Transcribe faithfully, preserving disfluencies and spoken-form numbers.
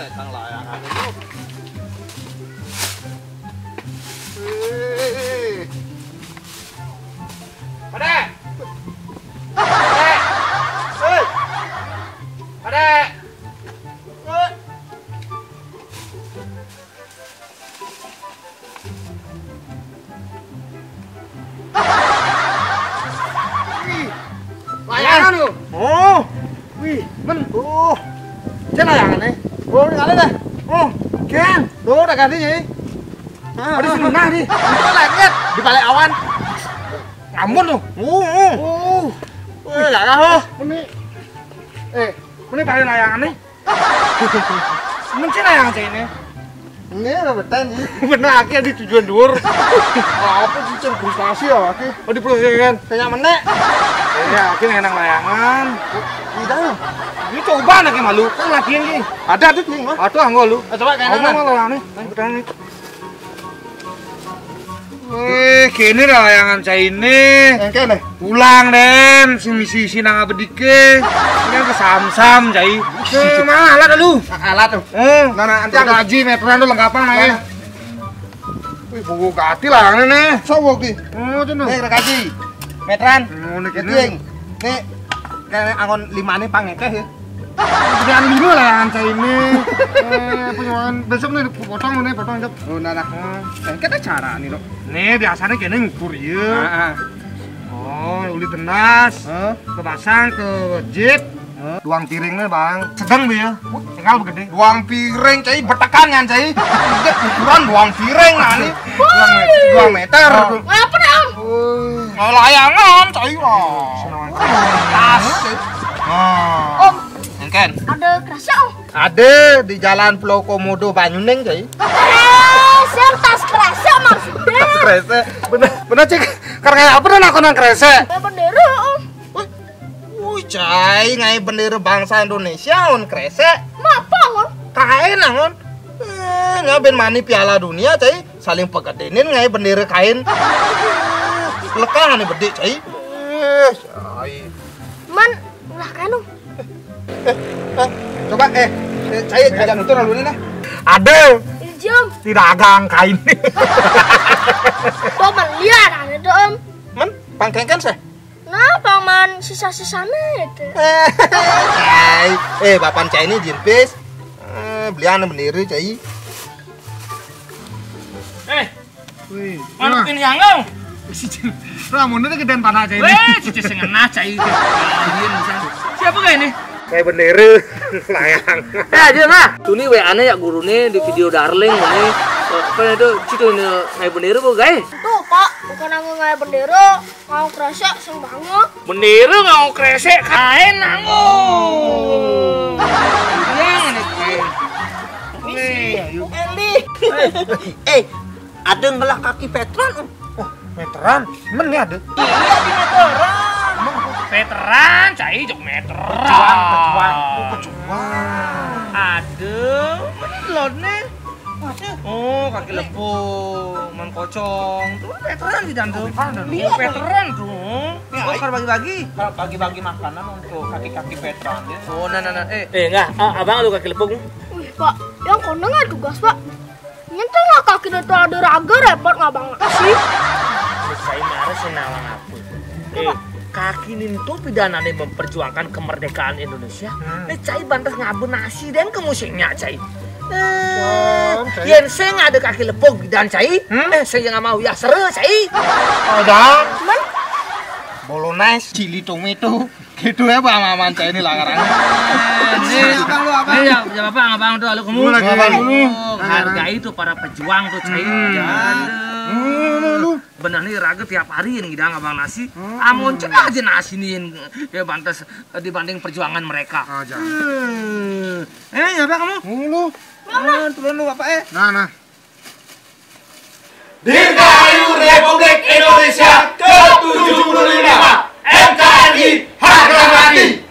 Datang layangan itu. Hei. Pada. Pada. Hei. Pada. Hei. Wih, layangan lu. Oh. Wih, men. Oh. Cen layangan nih. Oh, ini kali dah. Oh, Ken. Tuh, udah ganti nih. Ah, ada si Luna nih. Itu langit di balik awan. Ngambun lu. Oh. Oh. Wih, lah, oh. Ini. Eh, ini balik layangan nih. Mencina yang cai ini. Ini ada betan nih. Bener, akhirnya di tujuan dhuwur. Apa sih, cen frustasi ya, akhirnya. Oh, di proses kan? Tanya menek. Iya, akhirnya enak layangan. Tidak. Ini coba anak malu, kan latihan ki. Ada tuh nih, Mas. Atuh anggo lu. Eh, coba kayak ngomong malah nih. Betan nih. Eh, kene layangan cai ini. Yang kene. Pulang den, sing misi isi nang abedike. Ini ke Samsam cai. Eh, mana alat lu? Alat tuh. Eh, nah, nah, nanti gaji meteran tuh lengkapan aja. Wih, buku gati layangan nih. Sowo ki. Oh, itu nih. Nih, gaji. Meteran. Oh, ini kene. Nih, kayak angon lima nih pangekeh ya. Jangan dulu lah yang saya ini. Eh, penyewaan besok nih potong nih, potong hidup. Oh, nah, nah. Eh, kita cara nih, Dok. Nih, biasanya kene ngukur ya. Heeh. Oh, uli tenas. Heeh. Kepasang ke jit. Heeh. Duang piringnya, Bang. Sedang dia. Tinggal begede. Duang piring, cai, betekan kan, cai. Ukuran duang piring nah nih. Duang, duang meter. Ngapa nih, Om? Wih. Nah, layangan, cai. Tas. Nah. Om. Engken. Ada kerasa, Om? Ada di Jalan Pulau Komodo, Banyuning, cai. Kerasa, tas kerasa maksudnya. Tas kerasa. Bener, bener, Cik. Karena apa dah lakonan kerasa? Ya, bendera, Om. Wih, wih, cai, ngai bendera bangsa Indonesia, on kerasa. Ngapa, Om? Kain, Om. Eh, ngai ben mani Piala Dunia, cai. Saling pegedenin ngai bendera kain. Lekah nih bedik, cai. Eh, cai. Man, lah kanu. Eh, eh, coba, eh, eh, cai ajak nutur lalu nih, nah. Ada. Jam. Tidak agang kain. Tuh, man, lihat, ada tuh, Om. Man, pangkengkan sih. Nah, paman sisa-sisanya itu. Eh, cai. Eh, bapan cai ini jinpis. Eh, belian bendera, cai. Eh, wih, manuk ini yang ngau. Ramun itu gedean panah cai ini. Weh, cuci sengenah cai itu. Alien bisa. Siapa kayak ini? Kayak bendera layang. Eh, dia mah. Tuni W A-nya ya gurune di video darling ini. Eh, apa itu? Citu ini kayak bendera apa, guys? Tuh, Pak, bukan aku ngai bendera, mau kerasa sing banget. Bendera ngau kresek kain nanggo. Yang ini kain. Misi, Eli. Eh, ada ngelak kaki Petran. Oh, Petran. Men nih ada. Iya, di Petran. Petran, cai jok meteran. Pejuang, pejuang. Oh, pejuang. Ada, men lo nih. Masih. Oh, kaki lepung, man kocong. Tuh veteran di dan tuh. Iya, veteran tuh. Ya, oh, kalau bagi-bagi. Kalau bagi-bagi makanan untuk kaki-kaki veteran ya. Oh, nah, nah, nah. Eh, eh, enggak, ah, abang lu kaki lepung. Wih, Pak, yang kono nggak tugas, Pak. Nyentuh nggak kaki itu ada raga repot nggak, Bang? Sih. Saya marah sih nawang apa? Eh, kaki nintu pidanane memperjuangkan kemerdekaan Indonesia. Hmm. Nih cai bantas ngabu nasi dan ke musiknya cai. Eh, yen saya nggak ada kaki lepung dan cai. Hmm? Eh, saya nggak mau ya sere cai. Oh, dan men bolognese, chili tomato. Gitu ya, Pak, aman cai ini langaran. Ini apa lu, apa? Iya, ya apa, abang tuh, lu kamu. Hargai tuh para pejuang tuh, cai. Hmm. Jangan. Hmm, lu. Bener nih, raga tiap hari yang ngidang abang nasi. Hmm. Amon cenah aja nasi nih yang, ya, bantas, eh, dibanding perjuangan mereka. Ah, jangan. Eh, eh, ya, Pak, kamu? Ngulu. Ah, turun lu, Bapak, eh. Nah, nah. Dirgahayu Republik Indonesia ke tujuh puluh lima. N K R I, harga mati.